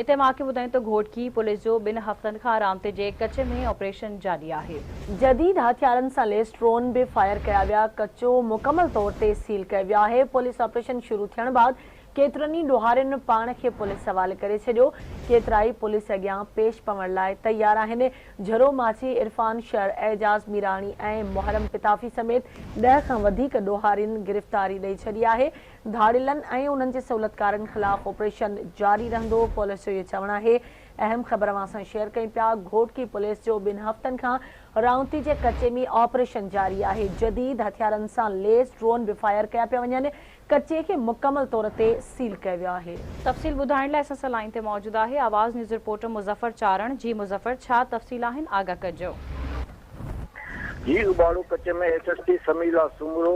اتي مان کي ٻڌايون ته گهوٽڪي پوليس جو ٻن هفتن کان رامتي جي ڪچي ۾ آپريشن جاري آهي. جديد هٿيارن سان ليس ڊرون به فائر ڪيا ويا، ڪچو مڪمل طور تي سيل ڪيو ويو آهي، پوليس آپريشن شروع ٿيڻ بعد ڪيترن ئي ڏوهارين پاڻ کي پوليس حوالي ڪري ڇڏيو، ڪيترائي پوليس اڳيان پيش پوڻ لاء تيار آهن، جھرو ماڇي، عرفان شر، اعجاز ميراڻي ۽ محرم پتافي سميت ڏهه کان وڌيڪ ڏوهارين گرفتاري ڏئي ڇڏي آهي، ڌاڙيلن ۽ انهن جي سهولتڪارن خلاف آپريشن جاري رهندو، پوليس جو اهو چوڻ آهي. اهم خبر اوهان سان شيئر ڪيون پيا، گهوٽڪي پوليس جو ٻن هفتن کان رائونتي جي ڪچي ۾ آپريشن جاري آهي، جديد هٿيارن سان ليس ڊرون به فائر ڪيا پيا وڃن، ڪچي کي مڪمل طور تي سيل ڪيو ويو آهي. تفصيل ٻڌائڻ لاء اسان سان لائين تي موجود آهي آواز نيوز رپورٽر مظفر چارڻ، جي مظفر ڇا تفصيل آهن آگاهه ڪجو. جي اٻاڙو ڪچي ۾ S S P Samiullah Soomro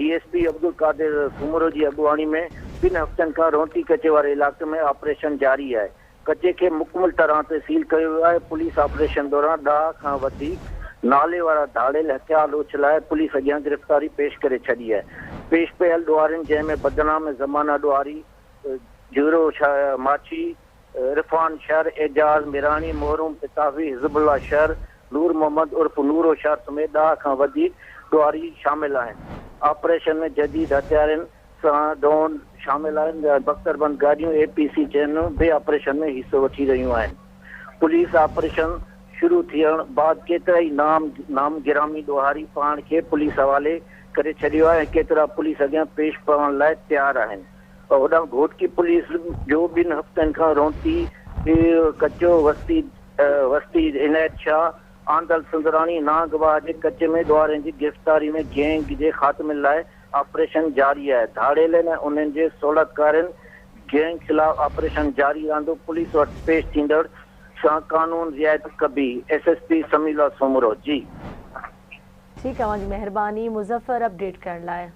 D S P Abdul Qadir Soomro جي اڳواڻي ۾ ٻن هفتن کان رونٽي ڪچي واري علائقي ۾ آپريشن جاري آهي. ڪچي کي مڪمل طرح تي سيل ڪيو ويو آهي. پوليس آپريشن دوران ڏهه کان وڌيڪ نالي وارا ڌاڙيل هٿيار اڇلائي پوليس اڳيان گرفتاري پيش ڪري ڇڏي آهي. پيش پيل ڏوهارين جنهن ۾ بدنام زمانه ڏوهاري جهرو ماڇي، عرفان شر، اعجاز ميراڻي، محروم پتافي، حزب الله شر، نور محمد عرف نورو شر سميت ڏهه کان وڌيڪ ڏوهاري شامل آهن. آپريشن ۾ جديد هٿيارن سان ڊرون شامل آهن، بختربند گاڏيون اي پي سي چينون به آپريشن ۾ حصو وٺي رهيون آهن. پوليس آپريشن شروع ٿيڻ بعد ڪيترائي نام نام گرامي ڏوهاري پاڻ کي پوليس حوالي ڪري ڇڏيو آهي ۽ ڪيترا پوليس اڳيان پيش پوڻ لاء تيار آهن. هوڏانهن گهوٽڪي پوليس جو ٻن هفتن کان رونتي، ڪچو، وستي وستي عنايت شاهه، آندل سندراڻي، نانگ واهه جي ڪچي ۾ ڏوهارين جي گرفتاري ۾ گينگ جي خاتمي لاء آپريشن جاري آهي، ڌاڙيلن ۽ انهن جي سهولتڪارين گينگ خلاف آپريشن جاري رهندو، پوليس وٽ پيش ٿيندڙ سان قانون رعايت ڪبي، S S P Samiullah Soomro جي. ٺيڪ اوهان جي مهرباني مظفر اپڊيٽ ڪرڻ لاء.